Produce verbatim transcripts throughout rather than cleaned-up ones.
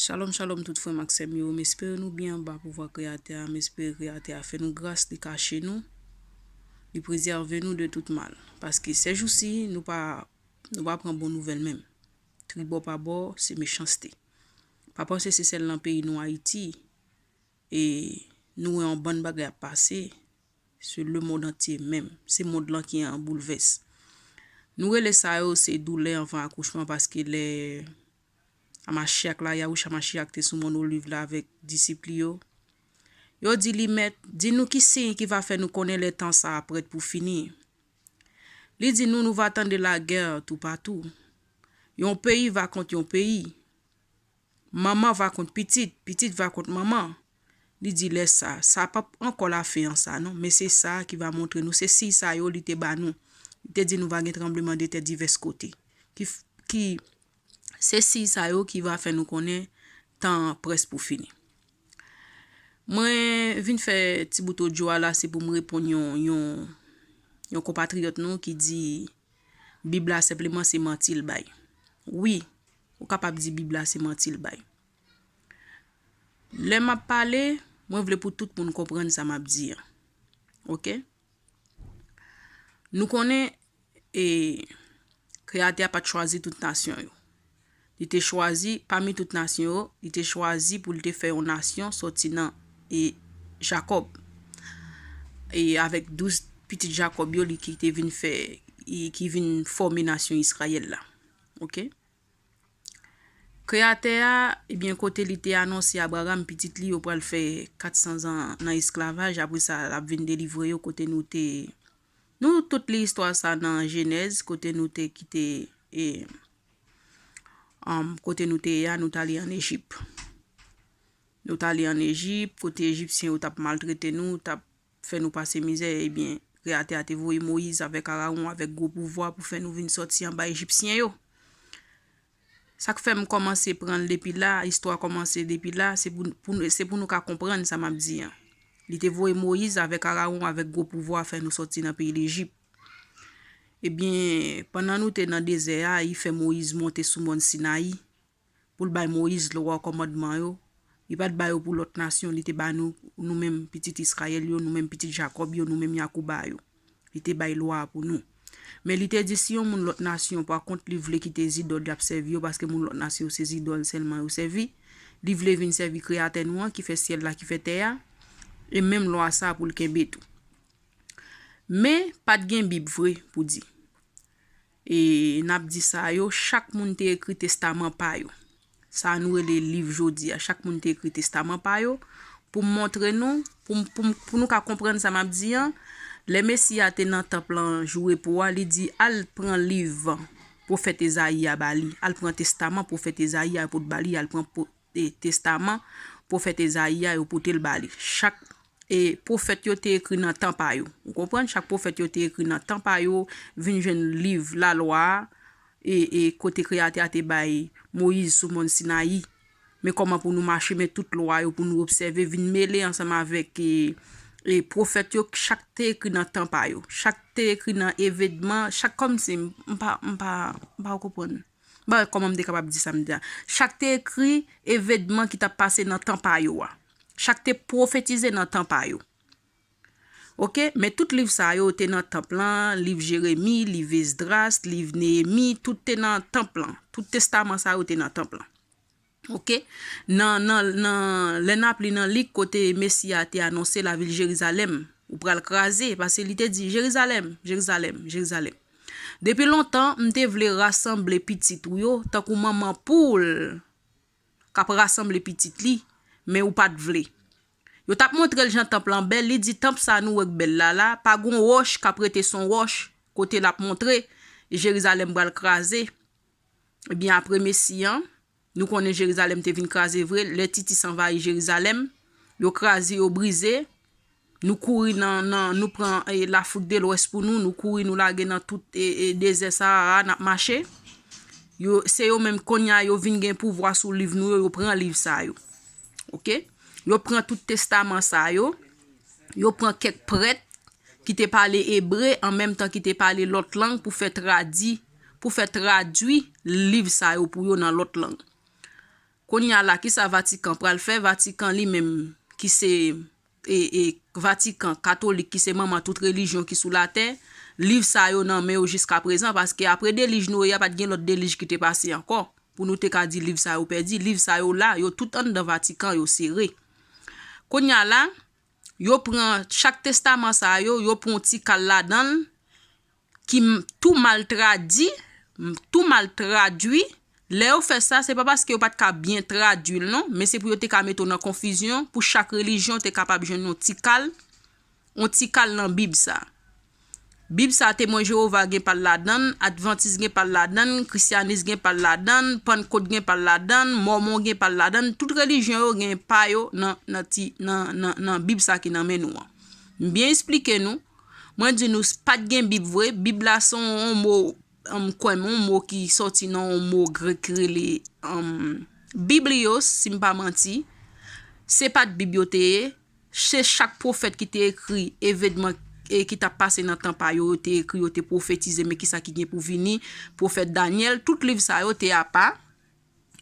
Shalom, shalom tout frè m ak sè m yo. M espere nou byen anba pouvwa Kreyatè a. M espere Kreyatè a fè nou gras, li kache nou, li prezève nou de tout mal. Paske sèjousi, nou pa, nou pa pran bon nouvèl menm. Tribò pa bò, se mechanste. Pa panse se sèl nan peyi nou Ayiti, e nou wè yon bann bagay ap pase, se lemonn antye menm. Se mond lan ki an boulvès. Nou rele sa yo se doulè anvan akouchman, paske lè Amachyak la, Yahushua Mashiach te sou mòn Oliv la avèk disip li yo. Yo di li, Mèt, di nou ki siy ki va fè nou konnen lè tan sa a prèt pou fini. Li di nou, nou va tande lagè toupatou. Yon peyi va kont yon peyi. Manman va kont pitit, pitit va kont manman. Li di lè sa, sa p ap ankò lafen an sa non, men se sa ki va montre nou, se siy sa yo li te ba nou. Li te di nou va gen tranbleman de tè divès kote. Ki, ki, se siy sa yo ki va fè nou konnen tan an près pou fini. Mwen vin fè ti bout odyo a la, se pou m reponn yon, yon, yon konpatriyòt nou ki di Bib la senpleman se manti l bay. Wi, ou kapab di Bib la se manti l bay. Lè m ap pale, mwen vle pou tout moun konprann sa m ap di an. Oke? Nou konnen, e, Kreyatè a pa t chwazi tout nasyon yo. Li te chwazi, pami tout nasyon yo, li te chwazi pou l te fè yon nasyon sòti nan, e, Jakòb. E avèk douz pitit Jakòb yo, li ki te vin fè, e, ki vin fòme nasyon Izrayèl la. Oke? Kreyatè a, ebyen, kote li te anonse Abraram, pitit li yo pral fè kat san zan nan esklavaj, apre sa, l ap vin delivre yo, kote nou te, nou tout li istwa sa nan Jenèz, kote nou te kite, e, um, kote nou te ye a, nou t ale ann Ejip. Nou t ale ann Ejip, kote Ejipsyen yo t ap maltrete nou, t ap fè nou pase mizè, ebyen, Kreyatè a te voye Moyiz avèk Arawon avèk gwo pouvwa pou fè nou vin sòti anba Ejipsyen yo. Sa k fè m kòmanse pran l depi la, istwa kòmanse depi la, se pou, pou, se pou nou ka konprann sa m ap di an. Li te voye Moyiz avèk Arawon avèk gwo pouvwa fè nou sòti nan peyi Lejip. Ebyen, pandan nou te nan dezè a, li fè Moyiz monte sou mòn Sinayi pou l bay Moyiz lwa kòmandman yo. Li pa t ba yo pou lòt nasyon, li te ba nou, nou menm pitit Izrayèl yo, nou menm pitit Jakòb yo, nou menm Yacouba yo. Li te bay lwa a pou nou. Men li te di, si yon moun lòt nasyon, pa kont, li vle kite zidòl y ap sèvi yo, paske moun lòt nasyon yo se zidòl sèlman yo sèvi, li vle vin sèvi Kreyatè nou an, ki fè syèl la, ki fè tè a, e menm lwa sa pou l kenbe tou. Men, pa t gen Bib vre pou di. E n ap di sa yo, chak moun te ekri testaman pa yo. Sa nou rele liv jodi a. Chak moun te ekri testaman pa yo. Pou m montre nou, pou, m- pou, m- pou nou ka konprann sa m ap di an, lè Mesi a te nan tanp lan jou repo a, li di, al pran liv pwofèt Ezayi a ba li. Al pran testaman pwofèt Ezayi a yo pot ba li. Al pran po- e, testaman pwofèt Ezayi a yo pote l ba li. Chak e pwofèt yo te ekri nan tan pa yo. Ou konprann? Chak pwofèt yo te ekri nan tan pa yo, vin jwenn liv lalwa a, e, e kote Kreyatè a te bay Moyiz sou mòn Sinayi. Men kòman pou nou mache, men tout lwa yo pou nou obsève, vin mele ansanm avèk e, e pwofèt yo, chak te ekri nan tan pa yo. Chak te ekri nan evenman, chak kòmsi, m- m pa, m pa, m pa konprann. M pa wè kòman m te kapab di sa m di a. Chak te ekri evenman ki t ap pase nan tan pa yo a. Chak te pwofetize nan tan pa yo. Oke? Men tout liv sa yo te nan tanp lan, liv Jeremi, liv Esdras, liv Neyemi, tout te nan tanp lan. Tout testaman sa yo te nan tanp lan. Oke? Nan, nan, nan, lè n ap li nan Lik, kote Mesi a te anonse lavil Jerizalèm, ou pral kraze, paske li te di, Jerizalèm, Jerizalèm, Jerizalèm. Depi lontan, m te vle rasanble pitit ou yo, tankou manman poul k ap rasanble pitit li, men ou pa t vle. Yo t ap montre l jan tanp lan bèl, li di, tanp sa nou wè k bèl la la, pa gon wòch k ap rete s on wòch, kote l ap montre Jerizalèm pral kraze. Ebyen, apre Mesi an, nou konnen Jerizalèm te vin kraze vre, lè Titis anvayi Jerizalèm, yo kraze, yo brize, nou kouri nan, nan, nou pran e, Lafrik de Lwès pou nou, nou kouri, nou lage nan tout e, e, dezè Sahara, n ap mache. Yo, se yo menm kounye a, yo vin gen pouvwa sou liv nou yo, yo pran liv sa yo. Oke? Yo pran tout testaman sa yo, yo pran kèk prèt ki te pale ebre, an menm tan ki te pale lòt lang pou fè tradi, pou fè tradui liv sa yo pou yo nan lòt lang. Kounye a la, kisa Vatikan pral fè? Vatikan li menm, ki se, e, e, Vatikan, katolik, ki se manman tout relijyon ki sou latè, liv sa yo nan men yo jiska prezan, paske apre delij Noye a, pa t gen lòt delij ki te pase ankò, pou nou te ka di liv sa yo pèdi. Liv sa yo la, yo tout anndan Vatikan, yo sere. Kounye a la, yo pran chak testaman sa yo, yo pran yon ti kal ladan l, ki m- tou mal tradi, m- tou mal tradui. Lè yo fè sa, se pa paske yo pa t ka byen tradui l non, men se pou yo te ka mete w nan konfizyon, pou chak relijyon te kapab jwenn yon ti kal, yon ti kal nan Bib sa. Bib sa, Temwen Jewova gen pa l ladan l, Advantis gen pa l ladan l, Krisyanis gen pa l ladan l, Pannkot gen pa l ladan l, Mòmon gen pa l ladan l, tout relijyon yo gen pa yo nan, nan, ti, nan, nan, nan Bib sa ki nan men nou an. M byen esplike nou, mwen di nou, s- pa t gen Bib vre. Bib la se yon mo, m kwè, yon mo ki sòti nan yon mo grèk ki rele, um, biblios, si m pa manti. Se pa t Bib yo te ye. Se chak pwofèt ki te ekri evenman, e, ki t ap pase nan tan pa yo, yo te ekri, yo te pwofetize, men kisa ki gen pou vini, pwofèt Danyèl, tout liv sa yo te apa.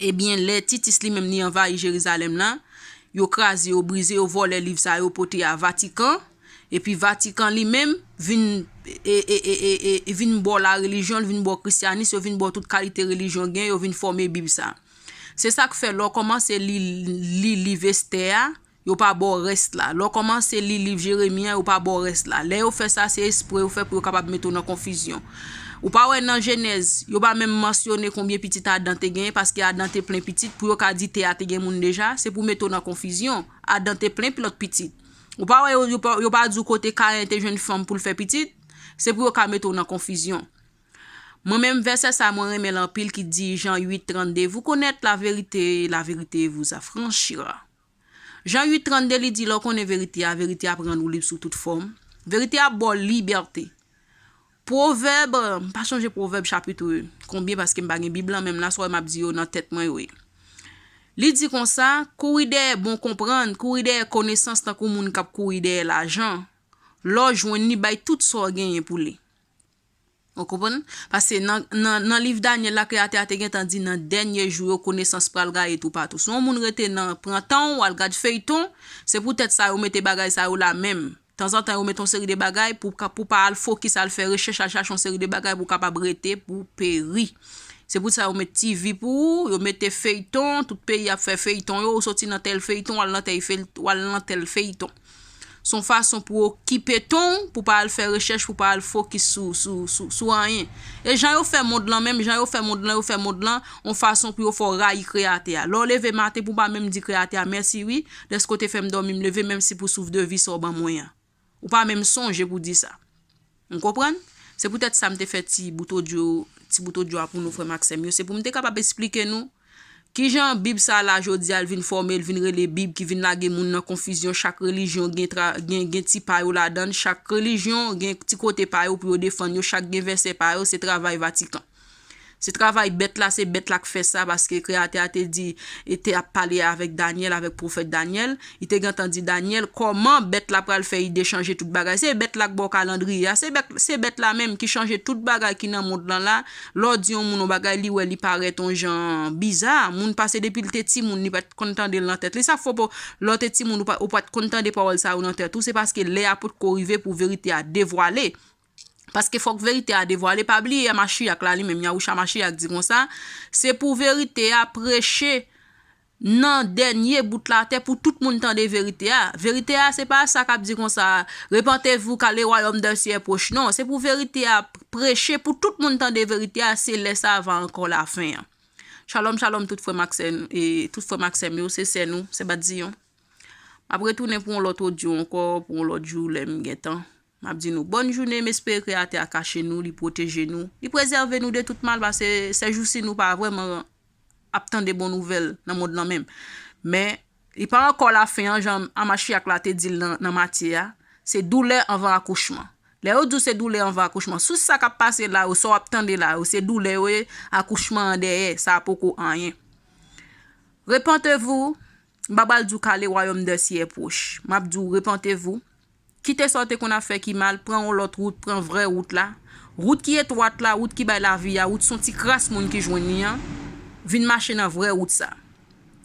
Ebyen, lè Titis li menm li anvayi Jerizalèm la, yo kraze, yo brize, yo vòlè liv sa yo pote a Vatikan, epi Vatikan li menm vin, e, e, e, e, e, vin ba w larelijyon, vin ba w krisyanis, yo vin ba w tout kalite relijyon gen, yo vin fòme Bib sa. Se sa k fè lè w kòmanse li, li liv Estè a, yo pa ba w rès la. Lè w kòmanse li liv Jeremi an, yo pa ba w rès la. Lè yo fè sa, se espre yo fè pou yo kapab mete w nan konfizyon. Ou pa wè nan Jenèz, yo pa menm mansyone konbyen pitit Adan te genyen, paske Adan te plen pitit, pou yo ka di tè a te gen moun deja, se pou mete w nan konfizyon. Adan te plen lòt pitit. Ou pa wè yo, yo pa, yo pa di w kote Kayen te jwenn fanm pou l fè pitit, se pou yo ka mete w nan konfizyon. Mwen menm, vèsè sa, mwen renmen l anpil, ki di, Jan uit trannde, Vous connaître la vérité, la vérité vous affranchira. Jan uit trannde, li di, lè w konnen verite a, verite a ap rann ou lib sou tout fòm. Verite a ap ba w libète. Pwovèb, m pa sonje Pwovèb chapit konbyen, paske m pa gen Bib lan, men m la, sa w wè m ap di yo nan tèt mwen yo ye. Li di konsa, kouri dèyè bon konprann, kouri dèyè konesans tankou moun k ap kouri dèyè lajan. Lè w jwenn li, bay tout sa w genyen pou li. Ou konprann? Paske nan, nan, nan liv Danyèl la, Kreyatè a te gentan di nan dènye jou yo, konesans pral gaye toupatou. Si yon moun rete nan pran tan w, al gad feyton, se poutèt sa yo mete bagay sa yo la menm. Tanzantan, yo mete yon seri de bagay pou, ka- pou pa al fokis, al fè rechèch, al chache yon seri de bagay pou kapab rete, pou peri. Se pou sa yo met T V pou ou, yo mete feyton, tout peyi ap fè feyton yo, ou soti nan tèl feyton, w al nan tèl fey- w al nan tèl feyton. Se yon fason pou okipe tan w, pou pa al fè rechèch, pou pa al fokis sou, sou, sou, sou anyen. E jan yo fè mond lan menm, jan yo fè mond lan, yo fè mond lan yon fason pou yo fè w rayi Kreyatè a. Lè w leve maten pou w pa menm di Kreyatè a mèsi wi, dèske w te fè m dòmi m leve, menm si pou souf de vi sa w ban mwen an. Ou pa menm sonje pou di sa. Ou konprann? Se poutèt sa m te fè ti bout odyo, ti bout odyo a pou nou, frè m ak sè m yo. Se pou m te kapab esplike nou kijan Bib sa la jodi a, l vin fòme, l vin rele Bib, ki vin lage moun nan konfizyon. Chak relijyon gen, tra, gen, gen ti pa yo ladan l, chak relijyon gen ti kote pa yo pou yo defann yo, chak gen vèsè pa yo, se travay Vatikan. Se travay bèt la, se bèt la k fè sa, paske Kreyatè a te di, e te ap pale avèk Danyèl, avèk pwofèt Danyèl, li te gentan di Danyèl, kòman bèt la pral fè ide chanje tout bagay. Se bèt la k ba w kalandriye a, se bèt, se bèt la menm ki chanje tout bagay ki nan mond lan la. Lè w di yon moun yon bagay, li wè li parèt yon jan biza. Moun pase depi l te timoun, li pa t konn tande l nan tèt li. Sa fè w, lè w te timoun, ou pa, ou pa t konn tande pawòl sa yo nan tèt ou, se paske lè a potko rive pou verite a devwale. Paske fòk verite a devwale. Pa bliye Machiyak la li menm, Yahusha Machiyak di konsa, se pou verite a preche nan dènye bout latè pou tout moun tande verite a. Verite a, se pa sa k ap di konsa, Repentez-vous, car le royaume des cieux est proche. Non, se pou verite a preche pou tout moun tande verite a, se lè sa va ankò lafen an. Shalom, shalom, tout frè m ak sè, e tout frè m ak sè m yo, se sè nou, se Bat Ziyon. M ap retounen pou yon lòt odyo ankò, pou yon lòt jou, lè m gen tan. M ap di nou bòn jounen, m espere Kreyatè a kache nou, li pwoteje nou, li prezève nou de tout mal, paske sèjousi nou pa vrèman ap tande bon nouvèl nan mond lan menm. Men, li pa ankò lafen an, jan Machiyak la te di l nan, nan Matye a, se doulè anvan akouchman. Lè yo di w se doulè anvan akouchman, sou sa k ap pase la yo, sa w ap tande la yo, se doulè yo ye, akouchman an dèyè, sa poko anyen. Repentez-vous, m pa pral di w car le royaume des cieux est proche. M ap di w repentez-vous. Kite sa w te konn ap fè ki mal, pran yon lòt wout, pran vrè wout la. Wout ki etwat la, wout ki bay lavi a, wout se yon ti kras moun ki jwenn li an. Vin mache nan vrè wout sa.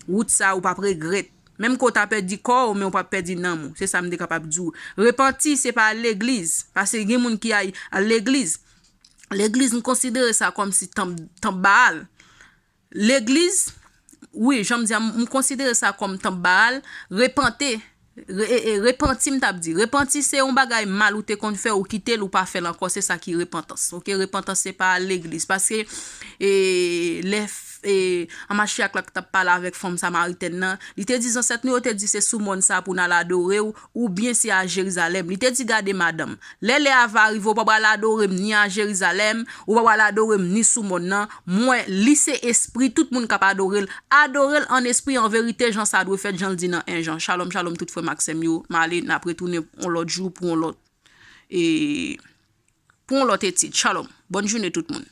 Wout sa, ou p ap regrèt. Menm ke w ta pèdi kò w, men w p ap pèdi nanm ou. Se sa m te kapab di w. Repanti, se pa al legliz. Paske gen moun ki ay al legliz. Legliz, m konsidere sa kòmsi tanp, tanp Baal. Legliz, wi, jan m di a, m, m konsidere sa kòm tanp Baal. Repante, re, e, e, repanti, m t ap di. Repanti, se yon bagay mal ou te konn fè, ou kite l, ou pa fè l ankò. Se sa ki repantans. Oke, repantans, se pa al legliz. Paske, e, lè f-, e, Amachyak la k t ap pale avèk fanm samaritèn nan, li te di, zansèt nou yo te di se sou mòn sa pou n al adore w, oubyen se a Jerizalèm. Li te di, gade, madanm, lè lè a va rive, ou pa pral adore m ni a Jerizalèm, ou pa pral adore m ni sou mòn nan. Mwen, li se espri, tout moun k ap adore l, adore l an espri, an verite, jan sa dwe fèt, jan l di nan en Jan. Shalom, shalom, tout frè m ak sè m yo. M ale, n ap retounen yon lòt jou pou yon lòt, e, pou yon lòt etid. Shalom. Bòn jounen, tout moun.